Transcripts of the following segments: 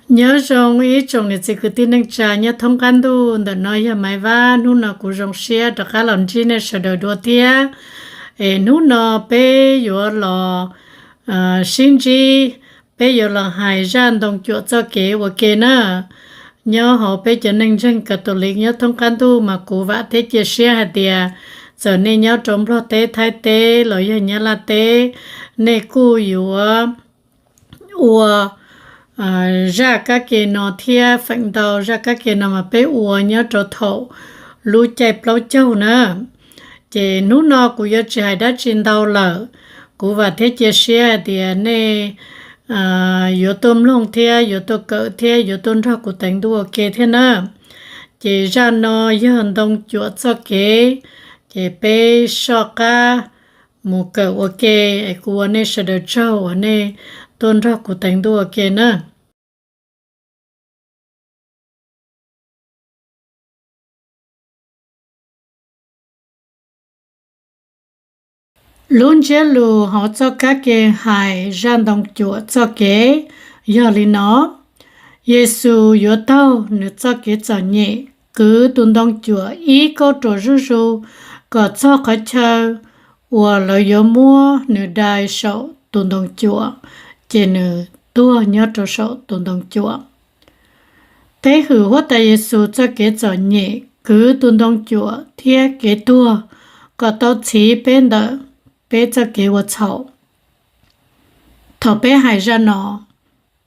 Nyob zoo ib tsoom niam txiv kwv tij neej tsa nyob thoob qab ntuj, ntawm no yog Maiv Vab. Hnub no kuv zoo siab rov qab los ntsib nej sawv daws dua thiab. Es hnub no peb yuav los sib ntsib, peb yuav los hais zaj ntoo cuam txoj kev ua ke na. Nyob hauv peb cov neeg ntseeg Catholic nyob thoob qab ntuj mas kuv vam thiab cia siab hais tias txawm nej nyob rau Nplog teb, Thaib teb los yog Nyab Laj teb, nej kuj yuav ua zaj kab ke no thiab. Feem ntau zaj kab ke no mas peb ua nyob rau thaum lub caij plaub caug na. Ces hnub no kuv yuav tsis hais dab tsi ntau lawm, kuv vam thiab cia siab hais tias nej yuav tuaj mloog thiab yuav tuaj kawm thiab yuav tuaj nrog kuv teev ntuj ua ke thiab na. Ces zaj no yog ntoo cuam txoj kev, ces peb soj qab mus kawm ua ke. Es kuv ua nej sawv daws tsaug uas nej tuaj nrog kuv teev ntuj ua ke na. Lub ntsiab lus hauv txoj kab ke hais zaj ntoo cuam txoj kev yog li no: Yexus yuav taug nws txoj kev txom nyem kwv tus ntoo cuam ib kauj ruam zuj zus kom txog qhov chaw uas lawv yuav muab nws dai saum tus ntoo cuam, ces nws tuag nyob rau saum tus ntoo cuam. Peb hwm Huab Tais Yexus txoj kev txom nyem kwv tus ntoo cuam thiab kev tuag kom tau txhiv peb ntawm peb txoj kev ua txhaum. Thaum peb hais zaj no,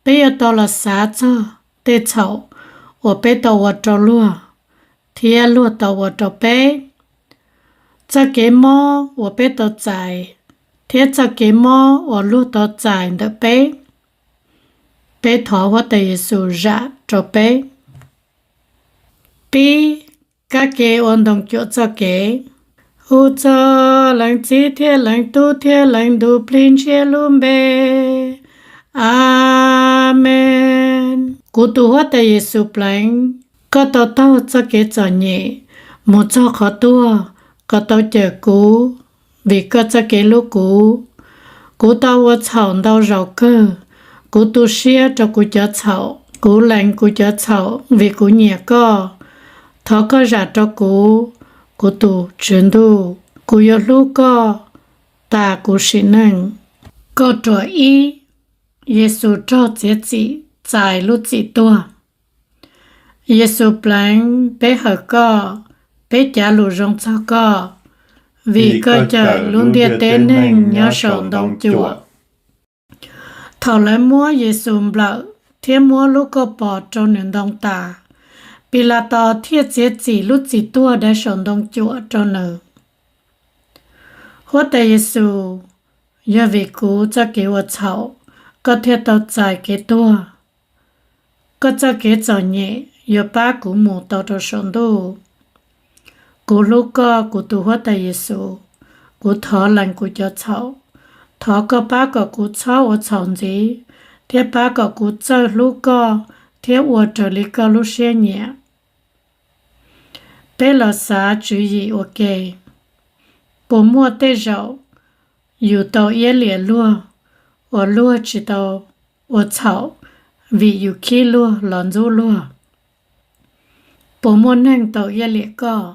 peb yuav tau los xav txog tej txhaum uas peb tau ua rau luag thiab luag tau ua rau peb, txoj kev mob uas peb tau txais thiab txoj kev mob uas luag tau txais ntawm peb. Peb thov Huab Tais Yexus zam rau peb. Pib, kab ke ua ntoo cuam txoj kev. Hu txog Leej Txiv thiab Leej Tub thiab Leej Ntuj Plig Ntshiab lub npe, Amees. Kuv tus Huab Tais Yexus Pleev, koj tau taug txoj kev txom nyem mus txog qhov tuag kom tau cawm kuv vim koj txoj kev hlub kuv. Kuv tau ua txhaum ntau zaus kawg. Kuv tu siab rau kuv cov txhaum, kuv lees kuv cov txhaum vim kuv nyiam koj. Thov koj zam rau kuv, kuv tus Tswv Ntuj, kuv yuav hlub koj tas kuv sim neej. Kauj ruam ib, Yexus raug txiav txim txais lub txim tuag. Yexus Pleev, peb hawm koj, peb cav lus zoo txog koj, vim koj cawm lub ntiaj teb neeg nyob saum ntoo cuam. Thaum lawv muab Yexus nplawm thiab muab lub kauj pos rau nws ntoo tas, Pilatos thiaj txiav txim lub txim tuag dai saum ntoo cuam rau nws. Huab Tais Yexus, yog vim kuv txoj kev ua txhaum koj thiaj tau txais kev tuag. Koj txoj kev txom nyem yuav pab kuv mus tau rau saum ntuj. Kuv hlub koj, kuv tus Huab Tais Yexus. Kuv thov lees kuv cov txhaum. Thov koj pab kom kuv txhob ua txhaum ntxiv thiab pab kom kuv txawj hlub koj thiab ua raws li koj lub siab nyiam. Peb los xav tswv yim ua ke. Puas muaj tej zaum yus tau iab liam luag uas luag tsis tau ua txhaum vim yus khib luag los ntxub luag? Puas muaj neeg tau iab liam koj?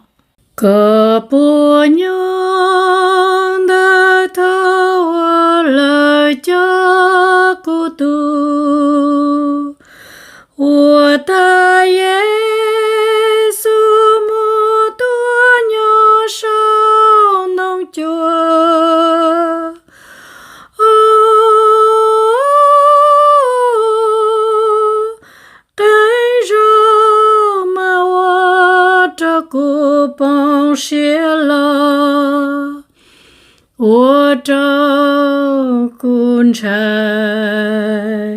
Koj puas nyob ntawm thaum uas lawv coj kuv tus Huab Tais Yexus mus tuag nyob saum ntoo cuam? Qee zaug mas ua rau kuv poob siab los, ua rau kuv ntshai.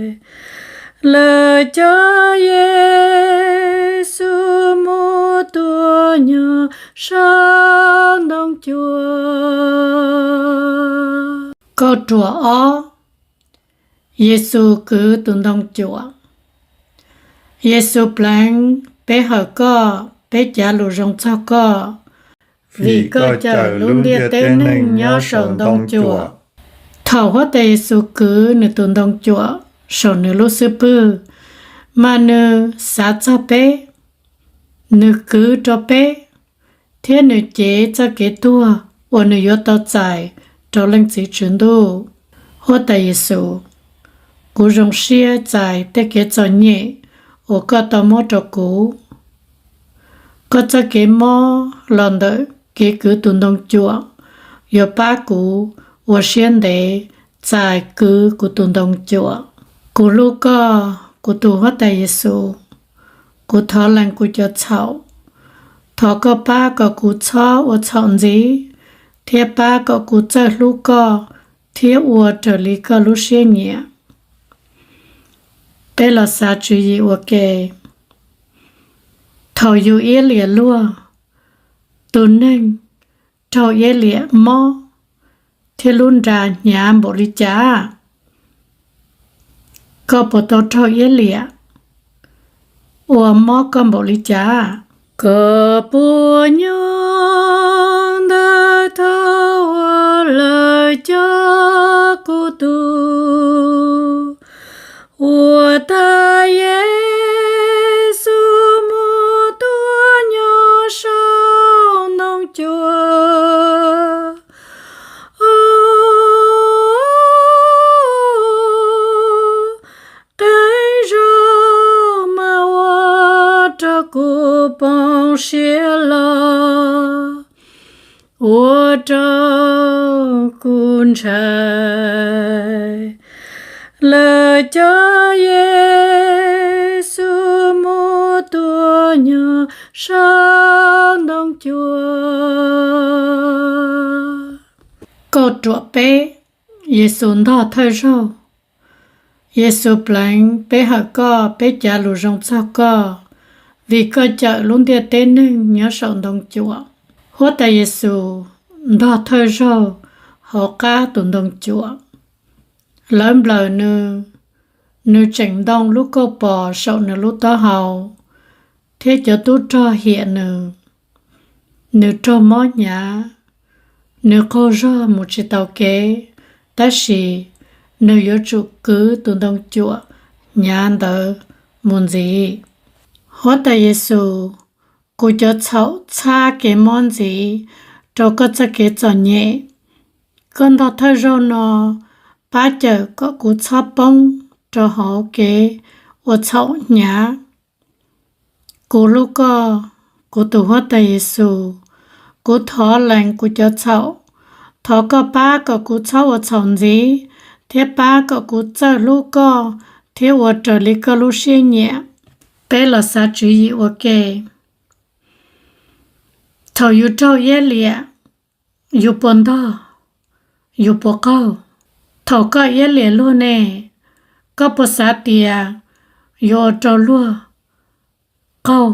Lawv coj Yexus mus tuag nyob saum ntoo cuam. Kauj ruam ob, Yexus kwv tus ntoo cuam. Yexus Pleev, peb hawm koj, peb cav lus zoo txog koj, vim koj cawm lub ntiaj teb neeg nyob saum ntoo cuam. Thaum Huab Tais Yexus kwv nws tus ntoo cuam saum nws lub xub pwg, mas nws xav txog peb, nws kwv rau peb, thiab nws cev txoj kev tuag uas nws yuav tau txais rau Leej Txiv Tswv Ntuj. Huab Tais Yexus, kuv zoo siab txais tej kev txom nyem uas koj tau muab rau kuv. Koj txoj kev mob los ntawm kev kwv tus ntoo cuam yuav pab kuv ua siab ntev txais kwv kuv tus ntoo cuam. Kuv hlub koj, kuv tus Huab Tais Yexus, kuv thov lees kuv cov txhaum. Thov koj pab kom kuv txhob ua txhaum ntxiv, thiab pab kom kuv txawj hlub koj thiab ua raws li koj lub siab nyiam. Peb los xav tswv yim ua ke. Thaum yus iab liam luag, tus neeg raug iab liam mob thiab lub nra hnyav npaum li cas? Koj puas tau raug iab liam uas mob koj npaum li cas? Koj puas nyob ntawm thaum uas lawv coj kuv tus Huab Tais Yexus mus tuag nyob saum ntoo cuam? Qee zaug mas ua rau kuv poob siab los, ua rau kuv ntshai. Lawv coj Yexus mus tuag nyob saum ntoo cuam. Kauj ruam peb. Yexus ntog thawj zaug. Yexus pleev peb hawm koj, peb cav lus zoo txog koj, vim koj cawm lub ntiaj teb neeg nyob saum ntoo cuam. Huab Tais Yexus ntog thawj zaug hauv qab tus ntoo cuam. Lawv nplawm nws, nws tseem ntoo lub kauj pos saum nws lub taub hau, thiab cov tub rog hiam nws. Nws raug mob hnyav, nws qaug zog mus tsis tau kev, tab sis nws yuav tsum kwv tus ntoo cuam hnyav ntawd mus ntxiv. Huab Tais Yexus, kuv cov txhaum txhab kev mob ntxiv rau koj txoj kev txom nyem. Koj ntog thawj zaug no pab cawm kom kuv txhob poob rau hauv kev ua txhaum hnyav. Kuv hlub koj, kuv tus Huab Tais Yexus, kuv thov lees kuv cov txhaum. Thov koj pab kom kuv txhob ua txhaum ntxiv, thiab pab kom kuv txawj hlub koj thiab ua raws li koj lub siab nyiam. Peb los xav tswv yim ua ke. Thaum yus raug iab liam, yus puas ntog, yus puas qaug? Thaum koj iab liam luag ne, koj puas xav tias yuav ua rau luag qaug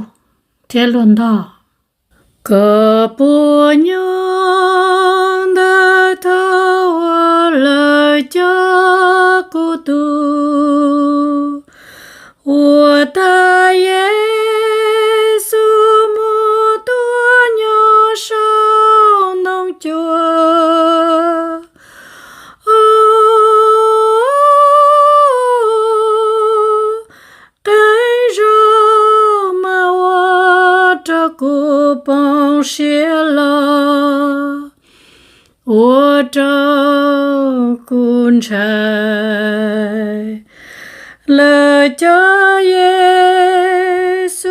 thiab luag ntog? Koj puas nyob ntawm thaum uas lawv coj kuv tus Huab Tais Yexus mus tuag nyob saum ntoo cuam? Qee zaug mas ua rau kuv poob siab los, ua rau kuv ntshai. Lawv coj Yexus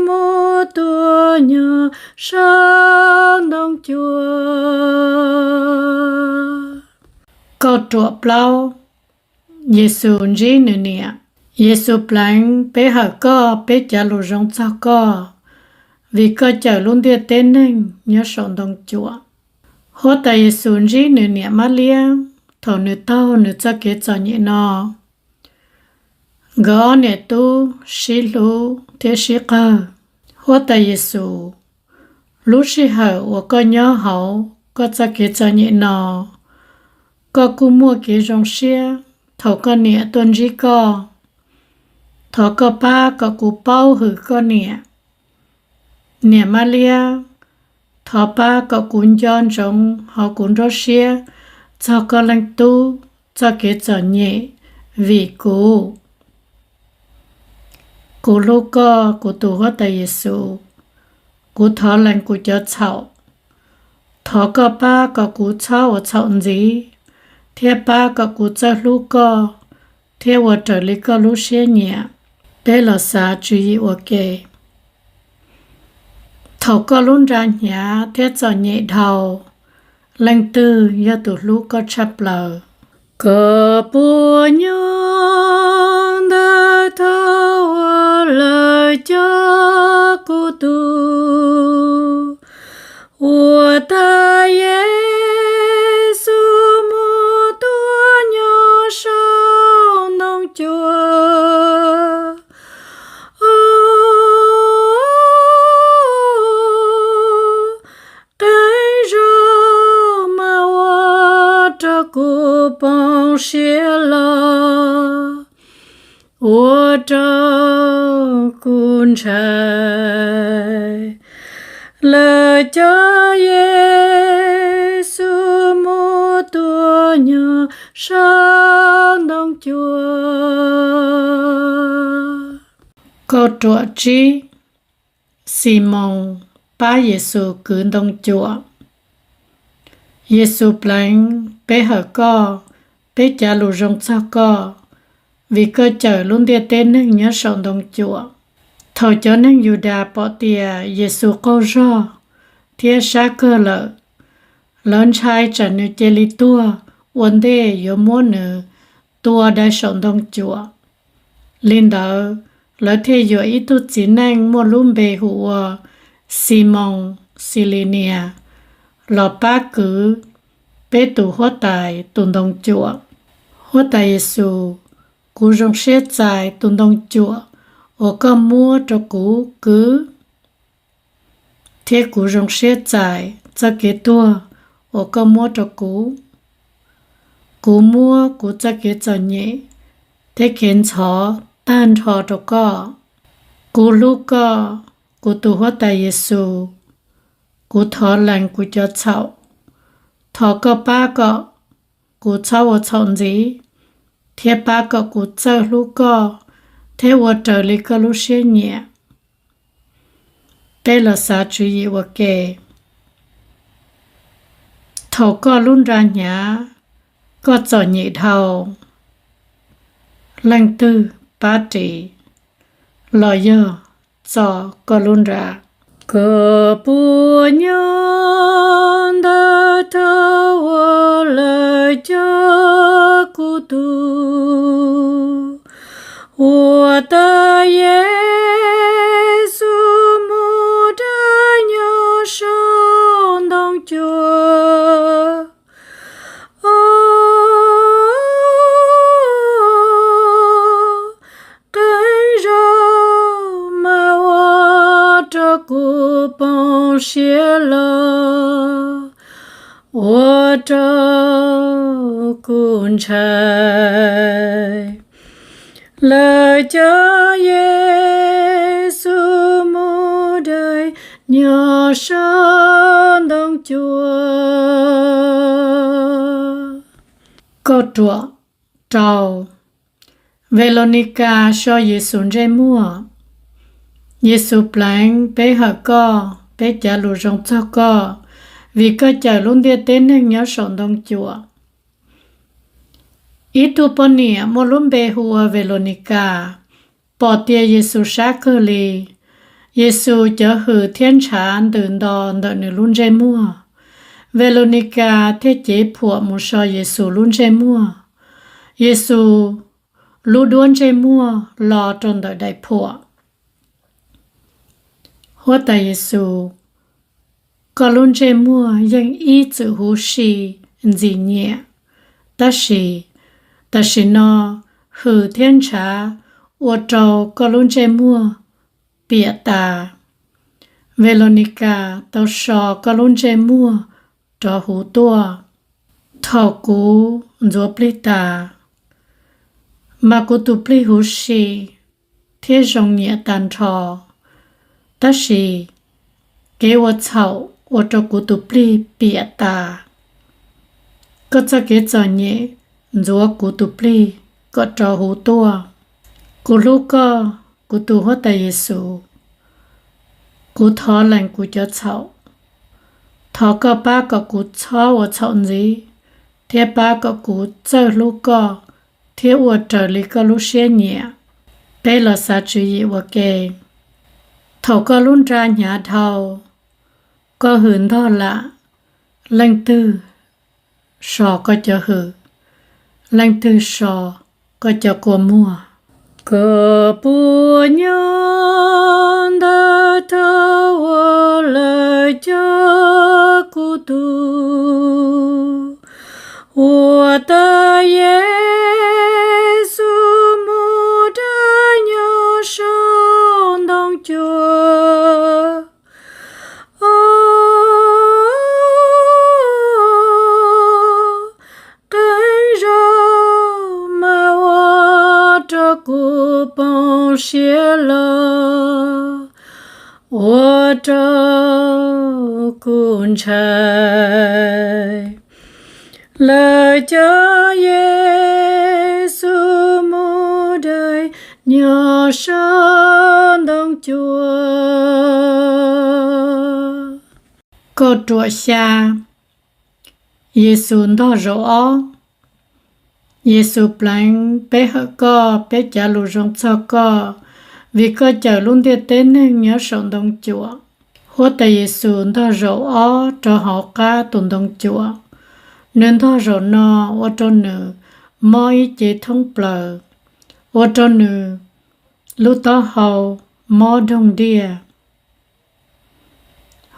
mus tuag nyob saum ntoo cuam. Kauj ruam plaub. Yexus ntsib nws niam. Yexus pleev peb hawm koj, peb cav lus zoo txog koj, vim koj cawm lub ntiaj teb neeg nyob saum ntoo cuam. Huab Tais Yexus ntsib nws niam Mab Liab thaum nws taug nws txoj kev txom nyem no. Nkawd ob niam tub sib hlub thiab sib qawg. Huab Tais Yexus, lub sij hawm uas koj nyob hauv koj txoj kev txom nyem no, koj kuj muaj kev zoo siab thaum koj niam tuaj ntsib koj. Thov koj pab kom kuv paub hwm koj niam. Niam Mab Liab, thov pab kom kuv nco ntsoov hauv kuv nruab siab txog koj Leej Tub txoj kev txom nyem vim kuv. Kuv hlub koj, kuv tus Huab Tais Yexus, kuv thov lees kuv cov txhaum. Thov koj pab kom kuv txhob ua txhaum ntxiv, thiab pab kom kuv txawj hlub koj thiab ua raws li koj lub siab nyiam. Peb los xav tswv yim ua ke. Thaum koj lub nra hnyav thiab txom nyem dhau, leej twg yog tus hlub koj tshaj plaws? Koj puas nyob ntawm thaum uas lawv coj kuv tus Huab Tais Yexus mus tuag nyob saum ntoo cuam? Qee zaug mas ua rau kuv poob siab los, ua rau kuv ntshai. Lawv coj Yexus mus tuag nyob saum ntoo cuam. Kauj ruam tsib. Ximoos pab Yexus kwv ntoo cuam. Yexus Pleev, peb hawm koj, peb cav lus zoo txog koj, vim koj cawm lub ntiaj teb neeg nyob saum ntoo cuam. Thaum cov neeg Yudas pom tias Yexus qaug zog thiab sab kawg lawm, lawv ntshai tsam nws cia li tuag ua ntej yuav muab nws tua dai saum ntoo cuam. Li ntawd, lawv thiaj yuam ib tug txiv neej muaj lub npe hu ua Ximoos Xilinias los pab kwv peb tus Huab Tais tus ntoo cuam. Huab Tais Yexus, kuv zoo siab txais tus ntoo cuam uas koj muab rau kuv kwv, thiab kuv zoo siab txais txoj kev tuag uas koj muab rau kuv. Kuv muab kuv txoj kev txom nyem thiab kev ntxhov tag nrho rau koj. Kuv hlub koj, kuv tus Huab Tais Yexus, kuv thov lees kuv cov txhaum. Thov koj pab kom kuv txhob ua txhaum ntxiv, thiab pab kom kuv txawj hlub koj thiab ua raws li koj lub siab nyiam. Peb los xav tswv yim ua ke. Thaum koj lub nra hnyav, koj txom nyem dhau, leej twg pab ris los yog txo koj lub nra? Koj puas nyob ntawm thaum uas lawv coj kuv tus Huab Tais Yexus mus dai nyob saum ntoo cuam? Qee zaug mas ua rau kuv poob siab los, ua rau kuv ntshai. Lawv coj Yexus mus dai nyob saum ntoo cuam. Kauj ruam rau. Velonika so Yexus ntsej muag. Yexus Pleev, peb hawm koj, peb cav lus zoo txog koj, vim koj cawm lub ntiaj teb neeg nyob saum ntoo cuam. Ib tug poj niam muaj lub npe hu ua Velonika pom tias Yexus sab kawg li. Yexus cov hwm thiab ntshav ntws nto ntawm nws lub ntsej muag. Velonika thiaj cev phuam mus so Yexus lub ntsej muag. Yexus lub duab ntsej muag lo rau ntawm daim phuam. Huab Tais Yexus, koj lub ntsej muag yeej ib txwm huv si ntxim nyiam, tab sis tam sim no hwm thiab ntshav ua rau koj lub ntsej muag piam tas. Velonika tau so koj lub ntsej muag rov huv tuaj. Thaum kuv ntxuav plig tas, mas kuv tus plig huv si thiab zoo nyiam tag nrho, tab sis kev ua txhaum ua rau kuv tus plig piam tas. Koj txoj kev txom nyem ntxuav kuv tus plig kom rov huv tuaj. Kuv hlub koj, kuv tus Huab Tais Yexus, kuv thov lees kuv cov txhaum. Thov koj pab kom kuv txhob ua txhaum ntxiv, thiab pab kom kuv txawj hlub koj thiab ua raws li koj lub siab nyiam. Peb los xav tswv yim ua ke. Thaum koj lub nra hnyav dhau, koj hwm ntog lam, leej twg so koj cov hwm, leej twg so koj cov kua muag? Koj puas nyob ntawm thaum uas lawv coj kuv tus Huab Tais Yexus mus dai nyob saum ntoo cuam? Qee zaug mas ua rau kuv poob siab los, ua rau kuv ntshai. Lawv coj Yexus mus dai nyob saum ntoo cuam. Kauj ruam xya. Yexus ntog zaum ob. Yexus pleev peb hawm koj, peb cav lus zoo txog koj, vim koj cawm lub ntiaj teb neeg nyob saum ntoo cuam. Huab Tais Yexus ntog zaum ob rau hauv qab tus ntoo cuam. Nws ntog zaum no ua rau nws mob ib ce thoob plaws, ua rau nws lub taub hau mob doog diaj.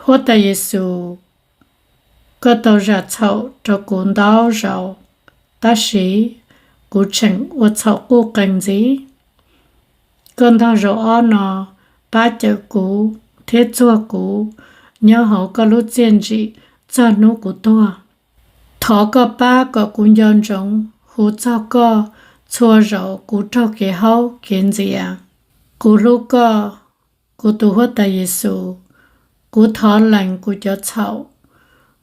Huab Tais Yexus, koj tau zam txhaum rau kuv ntau zaus, tab sis kuv tseem ua txhaum quj qees ntxiv. Koj ntog zaum ob no pab cawm kuv thiab txuag kuv nyob hauv koj lub txiaj ntsim txog hnub kuv tuag. Thov koj pab kom kuv nco ntsoov hu txog koj txhua zaus kuv raug kev haub kev ntxias. Kuv hlub koj, kuv tus Huab Tais Yexus, kuv thov lees kuv cov txhaum.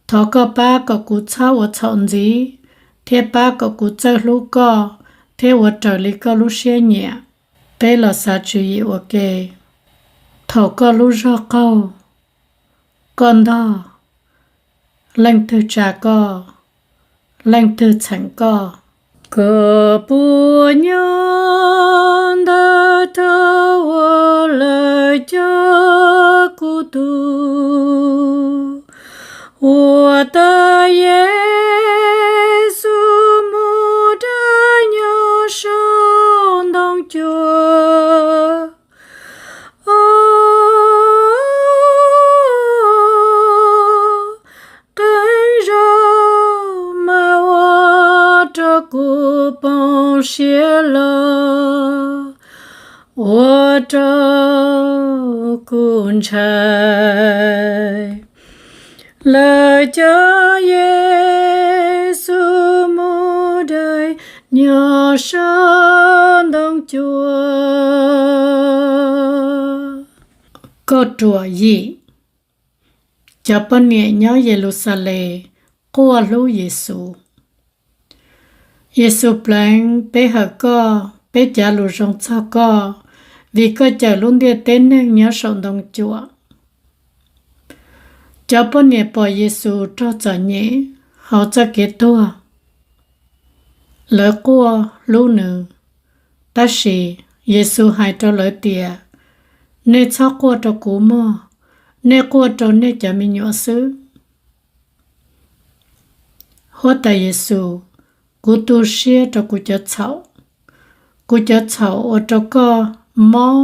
Thov koj pab kom kuv txhob ua txhaum ntxiv, thiab pab kom kuv txawj hlub koj thiab ua raws li koj lub siab nyiam. Peb los xav tswv yim ua ke. Thaum koj lub zog qaug, koj ntog, leej twg tsa koj, leej twg txheem koj? Koj puas nyob ntawm thaum uas lawv coj kuv tus Huab Tais Yexus mus dai nyob saum ntoo cuam? Qee zaug mas ua rau kuv poob siab los, ua rau kuv ntshai. Lawv coj Yexus mus dai nyob saum ntoo cuam. Kauj ruam yim. Cov poj niam nyob Yes Lus Xas Les quaj hlub Yexus. Yexus pleev peb hawm koj, peb cav lus zoo txog koj, vim koj cawm lub ntiaj teb neeg nyob saum ntoo cuam. Cov poj niam pom Yexus raug txom nyem hauv txoj kev tuag, lawv quaj hlub nws. Tab sis Yexus hais rau lawv tias, nej txhob quaj rau kuv mog, nej quaj rau nej cov me nyuam xwb. Huab Tais Yexus, kuv tu siab rau kuv cov txhaum. Kuv cov txhaum ua rau koj mob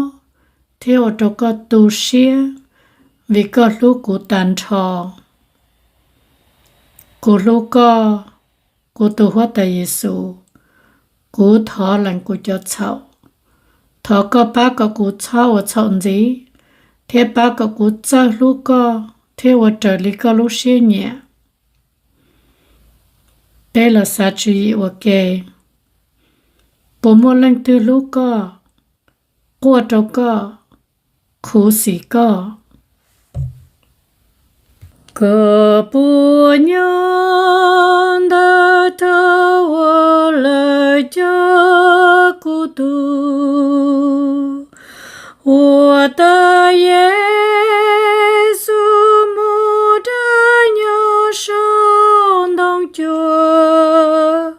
thiab ua rau koj tu siab, vim koj hlub kuv tag nrho. Kuv hlub koj, kuv tus Huab Tais Yexus, kuv thov lees kuv cov txhaum. Thov koj pab kom kuv txhob ua txhaum ntxiv, thiab pab kom kuv txawj hlub koj thiab ua raws li koj lub siab nyiam. Peb los xav tswv yim ua ke. Puas muaj leej twg hlub koj, quaj rau koj, khuv xim koj? Koj puas nyob ntawm thaum uas lawv coj kuv tus Ua tes Yexus mus dai nyob saum ntoo cuam,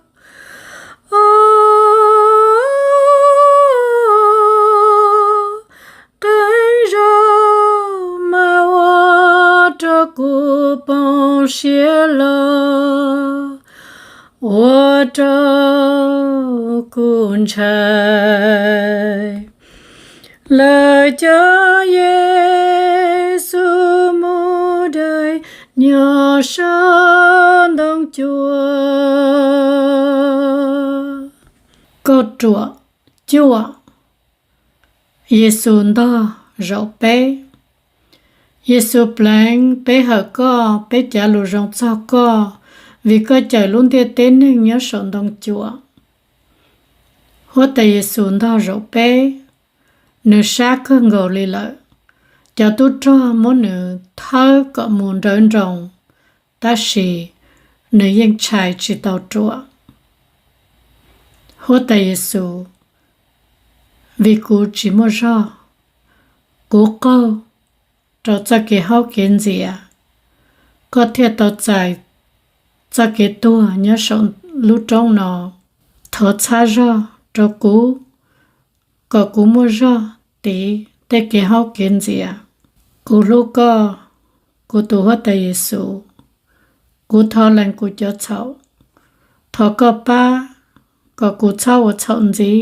qee zaug mas ua rau kuv poob siab los, ua rau kuv ntshai. Lawv coj Yexus mus dai nyob saum ntoo cuam. Kauj ruam cuaj. Yexus ntog zaum peb. Yexus Pleev, peb hawm koj, peb cav lus zoo txog koj, vim koj cawm lub ntiaj teb neeg nyob saum ntoo cuam. Huab Tais Yexus ntog zaum peb, nws sab kawg nkaus li lawm. Cov tub rog muab nws thawb kom mus nrawv nroos, tab sis nws yeej tshais tsis tau ruam. Huab Tais Yexus, vim kuv tsis muaj zog, kuv qaug rau txoj kev haub kev ntxias, koj thiaj tau txais txoj kev tuag nyob saum lub roob no. Thov txhawb zog rau kuv, kom kuv muaj zog tiv tej kev haub kev ntxias. Kuv hlub koj, kuv tus Huab Tais Yexus, kuv thov lees kuv cov txhaum. Thov koj pab kom kuv txhob ua txhaum ntxiv,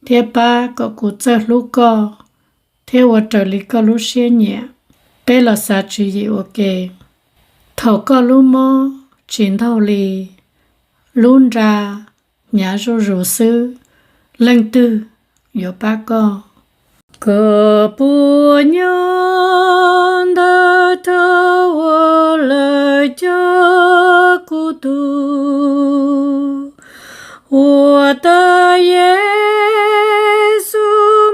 thiab pab kom kuv txawj hlub koj thiab ua raws li koj lub siab nyiam. Peb los xav tswv yim ua ke. Thaum koj lub mob tsis ntaug li, lub nra hnyav zuj zus xwb, leej twg yuav pab koj? Koj puas nyob ntawm thaum uas lawv coj kuv tus Huab Tais Yexus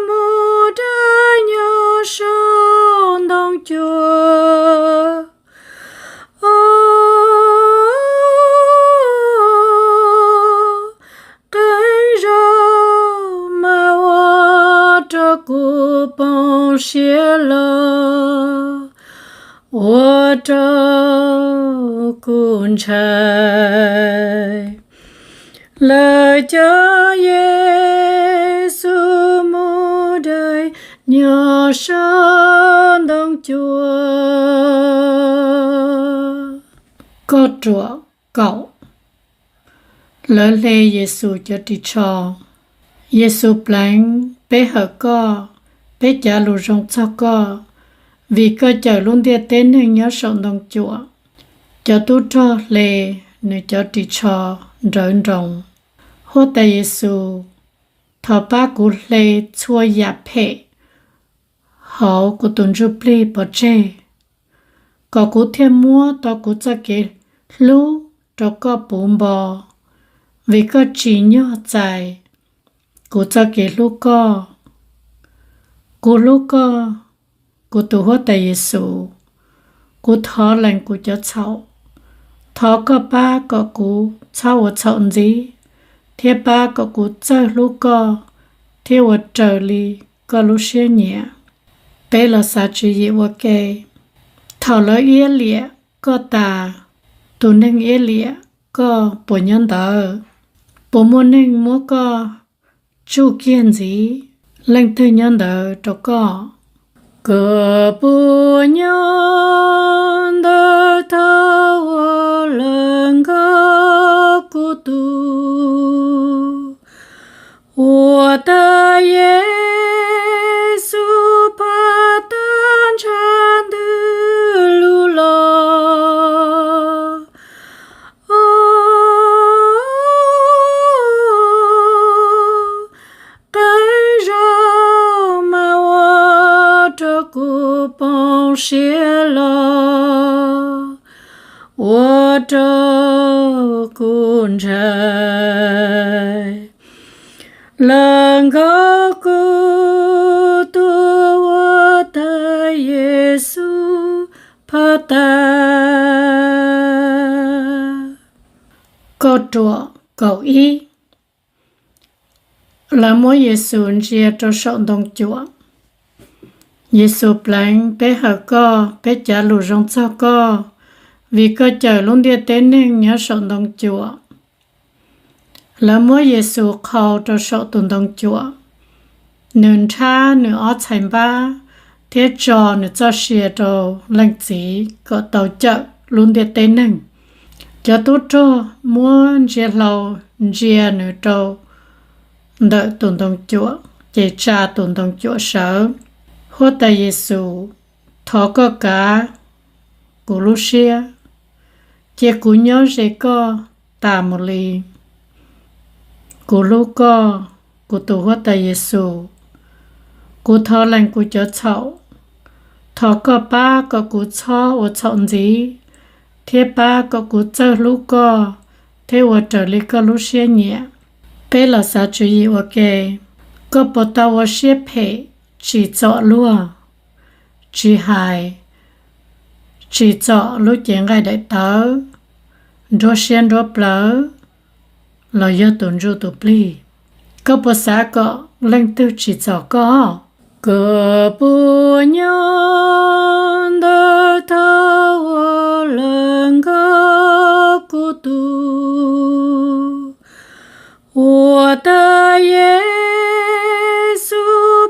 mus dai nyob saum ntoo cuam? Qee zaug mas ua rau kuv poob siab los, ua rau kuv ntshai. Lawv coj Yexus mus dai nyob saum ntoo cuam. Kauj ruam kaum. Lawv hle Yexus cov ris tsho. Yexus Pleev, peb hawm koj, peb cav lus zoo txog koj, vim koj cawm lub ntiaj teb neeg nyob saum ntoo cuam. Cov tub rog hle nws cov ris tsho nrawv nroos. Huab Tais Yexus, thov pab kuv hle txhua yam phem hauv kuv tus ntsuj plig pov tseg, kom kuv thiaj muab tau kuv txoj kev hlub rau koj puv npo, vim koj tsim nyog txais kuv txoj kev hlub koj. Kuv hlub koj, kuv tus Huab Tais Yexus, kuv thov lees kuv cov txhaum. Thov koj pab kom kuv txhob ua txhaum ntxiv, thiab pab kom kuv txawj hlub koj thiab ua raws li koj lub siab nyiam. Peb los xav tswv yim ua ke. Thaum lawv iab liam koj tas, tus neeg iab liam koj puas nyob ntawd? Puas muaj neeg muab koj tsuj kiag ntxiv? Leej twg nyob ntawd rau koj? Koj puas nyob ntawm thaum uas lawv nkaug kuv tus Huab Tais Yexus phab tab ntshav ntws lug los? Qee zaug mas ua rau kuv poob siab los, ua rau kuv ntshai. Lawv nkaug kuv tus Huab Tais Yexus phab tab. Kauj ruam kaum ib. Lawv muab Yexus ntsia rau saum ntoo cuam. Yexus Pleev, peb hawm koj, peb cav lus zoo txog koj, vim koj cawm lub ntiaj teb neeg nyob saum ntoo cuam. Lawv muab Yexus qhau rau saum tus ntoo cuam, nws nrhab nws ob txhais npab thiab tso nws txoj sia rau Leej Txiv kom tau cawm lub ntiaj teb neeg. Cov tub rog muab ntsia hlau ntsia nws rau ntawm tus ntoo cuam, ces tsa tus ntoo cuam sawv. Huab Tais Yexus, thov koj kav kuv lub siab, cia kuv nyob ze koj tas mus li. Kuv hlub koj, kuv tus Huab Tais Yexus. Kuv thov lees kuv cov txhaum. Thov koj pab kom kuv txhob ua txhaum ntxiv, thiab pab kom kuv txawj hlub koj thiab ua raws li koj lub siab nyiam. Peb los xav tswv yim ua ke. Koj puas tau ua siab phem, tsim txom luag, tsis hais tsim txom lub cev nqaij daim tawv, nruab siab nruab plawv, los yog tus ntsuj tus plig? Koj puas xav kom leej twg tsim txom koj? Koj puas nyob ntawm thaum uas lawv nkaug kuv tus Huab Tais Yexus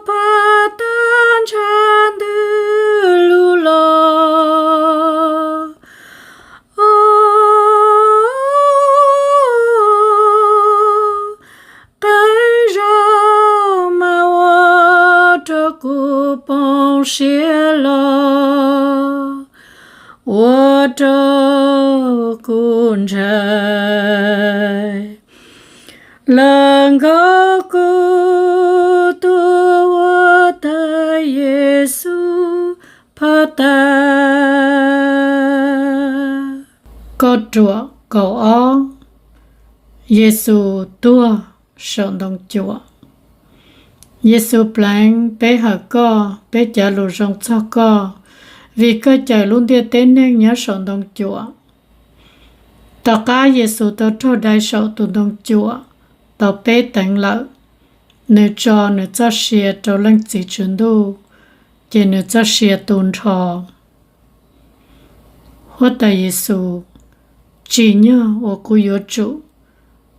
phab tab ntsha ntws lug los? Qee zaug mas ua rau kuv poob siab los, ua rau kuv ntshai. Lawv nkaug kuv tus Huab Tais Yexus phab tab. Kauj ruam kaum ob. Yexus tuag saum ntoo cuam. Yexus Pleev, peb hawm koj, peb cav lus zoo txog koj, vim koj cawm lub ntiaj teb neeg nyob saum ntoo cuam. Tom qab Yexus tau raug dai saum tus ntoo cuam tau peb teev lawm, nws tso nws txoj sia rau Leej Txiv Tswv Ntuj, ces nws txoj sia tu nrho. Huab Tais Yexus, tsim nyog uas kuv yuav tsum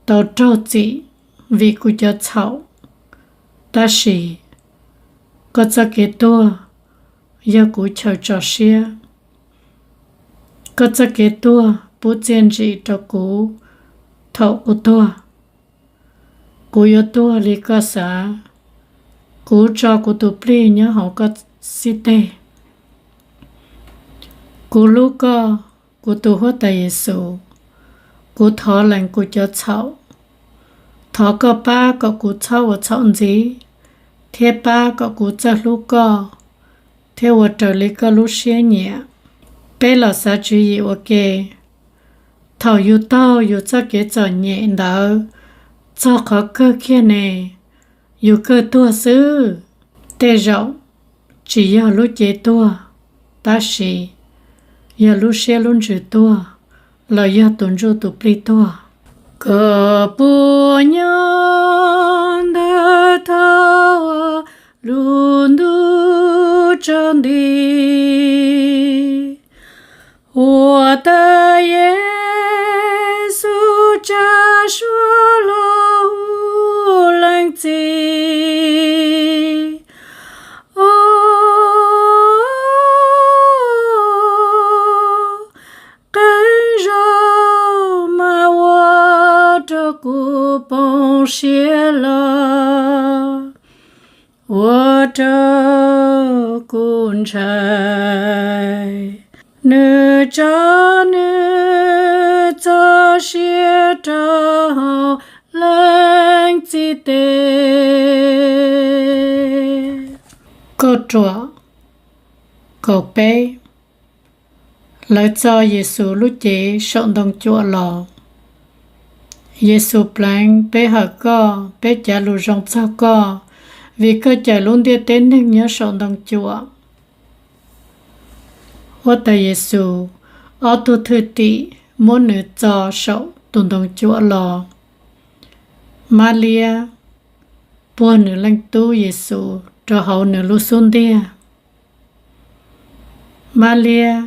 tau raug txim vim kuv cov txhaum, tab sis koj txoj kev tuag yog kuv chaw tso siab. Koj txoj kev tuag pub txiaj ntsim rau kuv thaum kuv tuag. Kuv yuav tuag li koj xav, kuv tso kuv tus plig nyob hauv koj xib teg. Kuv hlub koj, kuv tus Huab Tais Yexus, kuv thov lees kuv cov txhaum. Thov koj pab kom kuv txhob ua txhaum ntxiv, thiab pab kom kuv txawj hlub koj thiab ua raws li koj lub siab nyiam. Peb los xav tswv yim ua ke. Thaum yus taug yus txoj kev txom nyem ntawd txog qhov kawg kiag ne, yus kawg tuag xwb. Tej zaum tsis yog lub cev tuag, tab sis yog lub siab lub ntsws tuag, los yog tus ntsuj tus plig tuag. Koj puas nyob ntawm thaum lub ntuj tsaus nti, Huab Tais Yexus tsa suab los hu Leej Txiv? Qee zaug mas ua rau kuv poob siab los, ua rau kuv ntshai. Nws tso nws txoj sia rau hauv Leej Txiv tes. Kauj ruam kaum peb. Lawv txo Yexus lub cev saum ntoo cuam los. Yexus Pleev, peb hawm koj, peb cav lus zoo txog koj, vim koj cawm lub ntiaj teb neeg nyob saum ntoo cuam. Huab Tais Yexus, ob tug thwj tim muab nws txo saum tus ntoo cuam los. Mab Liab puag nws Leej Tub Yexus rau hauv nws lub xub ntiag. Mab Liab,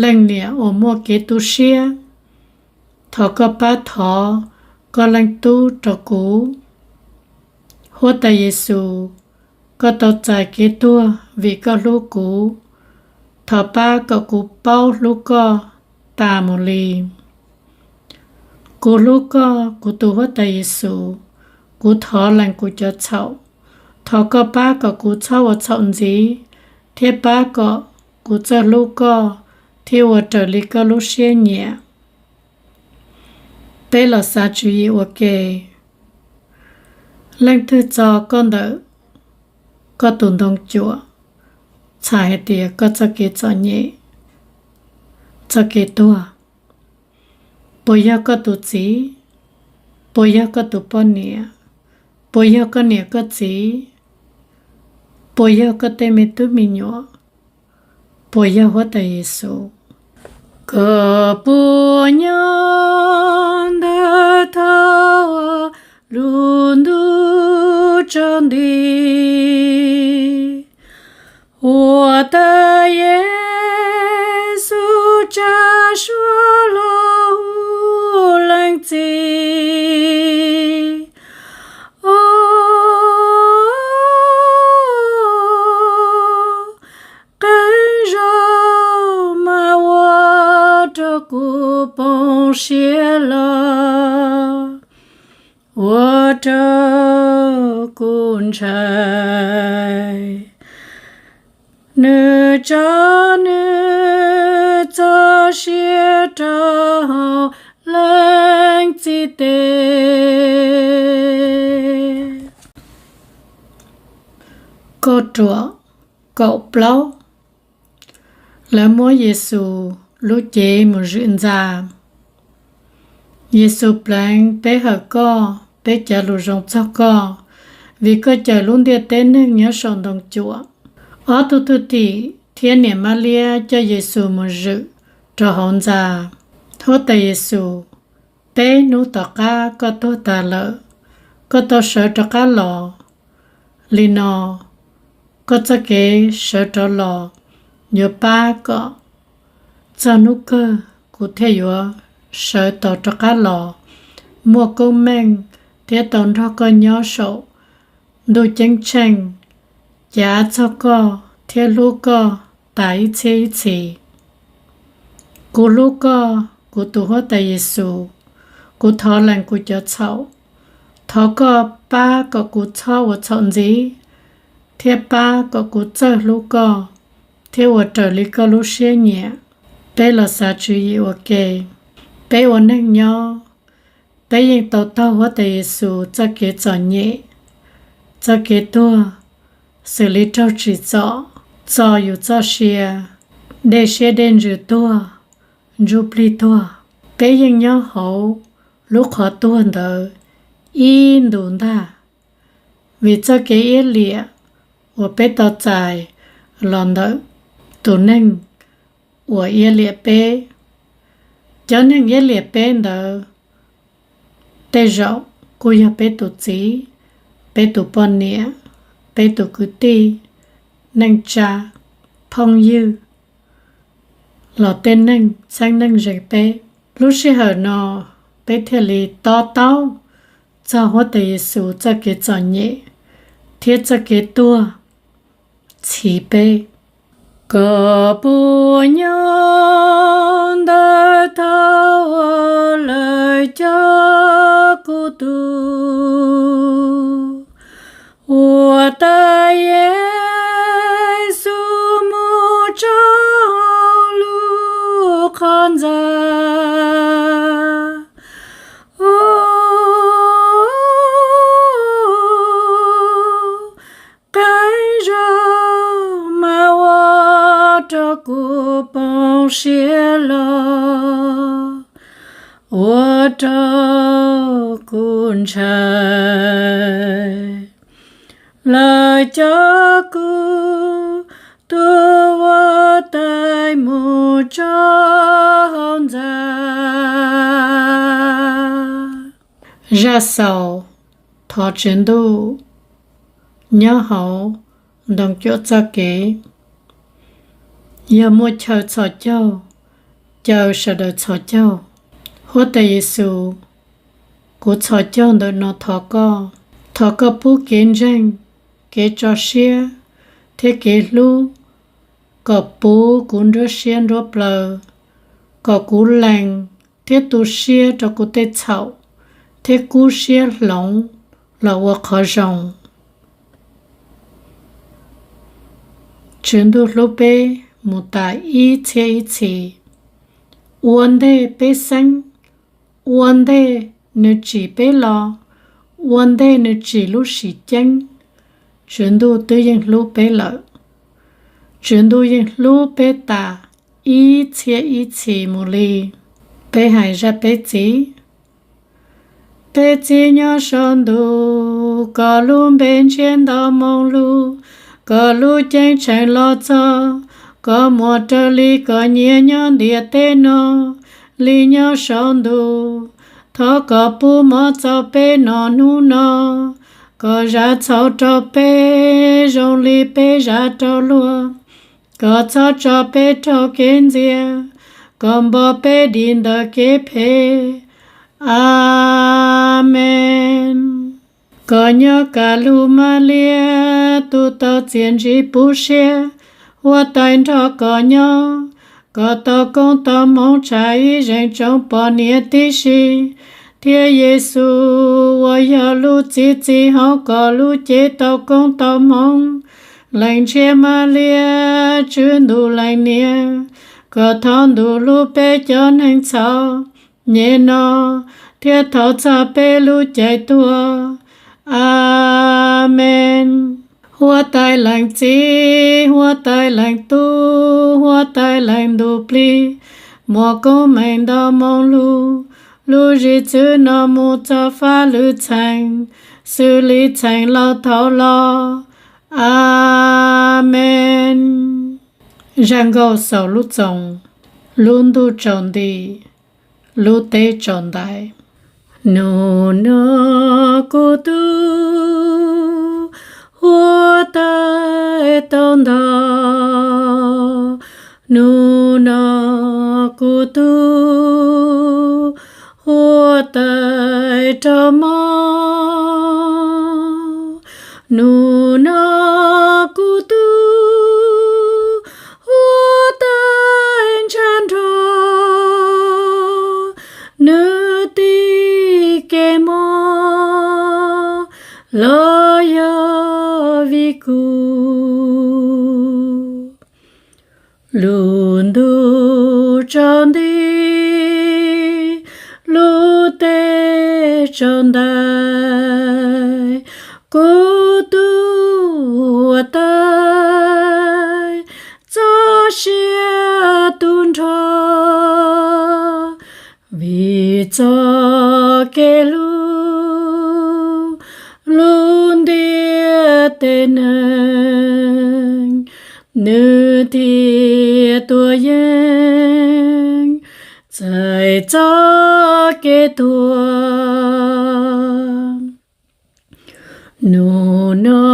leej niam uas muaj kev tu siab, thov koj pab thov koj leej tub rau kuv. Huab tais Yexus, koj tau txais kev tuag vim koj hlub kuv, thov pab kom kuv paub hlub koj tas mus li. Kuv hlub koj, kuv tus Huab tais Yexus, kuv thov lees kuv cov txhaum. Thov koj pab kom kuv txhob ua txhaum ntxiv, thiab pab kom kuv txawj hlub koj thiab ua raws li koj lub siab nyiam. Peb los xav tswv yim ua ke. Leej twg txo koj ntawm koj tus ntoo cuam, txhais hais tias koj txoj kev txom nyem, txoj kev tuag? Puas yog koj tus txiv? Puas yog koj tus poj niam? Puas yog koj niam koj txiv? Puas yog koj tej me tub me nyuam? Puas yog Huab tais Yexus? Koj puas nyob ntawm thaj lub ntuj tsaus nti? Huab tais Yexus tsa suab los hu leej txiv. Qee zaug mas ua rau kuv poob siab los, ua rau kuv ntshai. Nws tso nws txoj sia rau hauv leej txiv tes. Kauj ruam kaum plaub. Lawv muab Yexus lub cev mus zwm ntxa. Yexus pleev, peb hawm koj, peb cav lus zoo txog koj, vim koj cawm lub ntiaj teb neeg nyob saum ntoo cuam. Ob tug thwj tim thiab niam Mab Liab coj Yexus mus zwm rau hauv ntxa. Huab tais Yexus, peb hnub tom qab koj tuag tas lawm, koj tau sawv rov qab los. Li no, koj txoj kev sawv rov los yuav pab kom txog hnub kawg kuv thiaj yuav sawv tau rov qab los, muaj koob meej thiab tau nrog koj nyob saum ntuj ceeb tsheej, cav txog koj thiab hlub koj tas ib txhiab ib txhis. Kuv hlub koj, kuv tus Huab tais Yexus, kuv thov lees kuv cov txhaum. Thov koj pab kom kuv txhob ua txhaum ntxiv, thiab pab kom kuv txawj hlub koj thiab ua raws li koj lub siab nyiam. Peb los xav tswv yim ua ke. Peb ua neeg nyob, peb yeej tau taug Huab tais Yexus txoj kev txom nyem, txoj kev tuag, xws li raug tsim txom, txo yus txoj sia, dej siab dej ntsws tuag, ntsuj plig tuag. Peb yeej nyob hauv lub qhov tuag ntawd ib ntus ntag, vim txoj kev iab liam uas peb tau txais los ntawm tus neeg uas iab liam peb. Cov neeg iab liam peb ntawd tej zaum kuj yog peb tus txiv, peb tus poj niam, peb tus kwv tij, neej tsa, phooj ywg, los tej neeg txheeb neej ze peb. Lub sij hawm no peb thiaj li to taub txog Huab tais Yexus txoj kev txom nyem thiab txoj kev tuag txhiv peb. Koj puas nyob ntawm thaum uas lawv coj kuv tus Huab tais Yexus mus tso hauv lub qhov ntxa? Qee zaug mas ua rau kuv poob siab los, ua rau kuv ntshai. Lawv coj kuv tus Huab tais mus tso hauv ntxa. Zaj xaus thov Tswv Ntuj nyob hauv ntoo cuam txoj kev. Yog muaj chaw txhos caug, caw sawv daws txhos caug. Huab Tais Yexus, kuv txhos caug ntawm no thov koj, thov koj pub kev ntseeg, kev tso siab thiab kev hlub kom puv kuv nruab siab nruab plawv, kom kuv lees thiab tu siab rau kuv tej txhaum thiab kub siab hloov los ua qhov zoo. Tswv Ntuj hlub peb mus tas ib txhiab ib txhis. Ua ntej peb xeeb, ua ntej nws tsim peb los, ua ntej nws tsim lub sim ceeb, Tswv Ntuj twb yeej hlub peb lawm. Tswv Ntuj yeej hlub peb tas ib txhiab ib txhis mus li. Peb hais zaj peb txiv. Peb txiv nyob saum ntuj, koj lub npe ntshiab nto moo lug, koj lub ceeb tsheej los txog, koj muab raws li koj nyiam nyob ntiaj teb no li nyob saum ntuj. Thov koj pub mov txaus peb noj hnub no, koj zam txhaum rau peb zoo li peb zam rau luag. Koj txhob tso peb raug kev ntxias, koj npo peb dim ntawm kev phem. Amees. Koj nyob kaj lug Mab Liab, tus tau txiaj ntsim puv siab, Huab Tais nrog koj nyob. Koj tau koob tau hmoov tshaj ib zeej tsoom poj niam tib si, thiab Yexus uas yog lub txhiv txi hauv koj lub cev tau koob tau hmoov. Leej Ntshiab Mab Liab, Tswv Ntuj leej niam, koj thov ntuj hlub peb cov neeg txhaum nyem no, thiab thov txog peb lub caij tuag. Amees. Huab Tais leej Txiv, Huab Tais leej Tub, Huab Tais leej Ntuj Plig, muaj koob meej nto moo lug, lub zim txwv no mus txog fab lwm txheej, xws li txheej laus thaum los. Amees. Zaj nkauj xaus lub txoos: Lub ntuj tsaus nti, lub teb tsaus ntais. Nub no kuv tus Huab Tais tau ntog, nub no kuv tus Huab Tais raug mob, nub no kuv tus Huab Tais ntshaw nrog nws tib kev mob los yog vim kuv. Lub ntuj tsaus nti, lub teb tsaus ntais, kuv tus Huab Tais txoj sia tu nrho. Vim txoj kev hlub lub ntiaj teb neeg, nws thiaj tuaj yeej txais txoj kev tuag. Nub no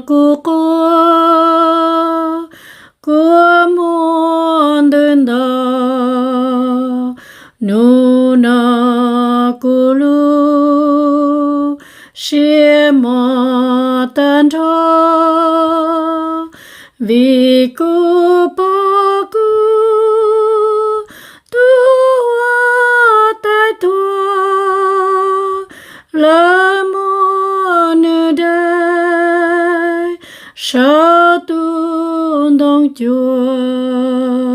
kuv quaj, kuv muaj ntws nto, nub no kuv lub siab mob tag nrho, vim kuv pom kuv tus Huab Tais tuag, lawv muab nws dai saum tus ntoo cuam.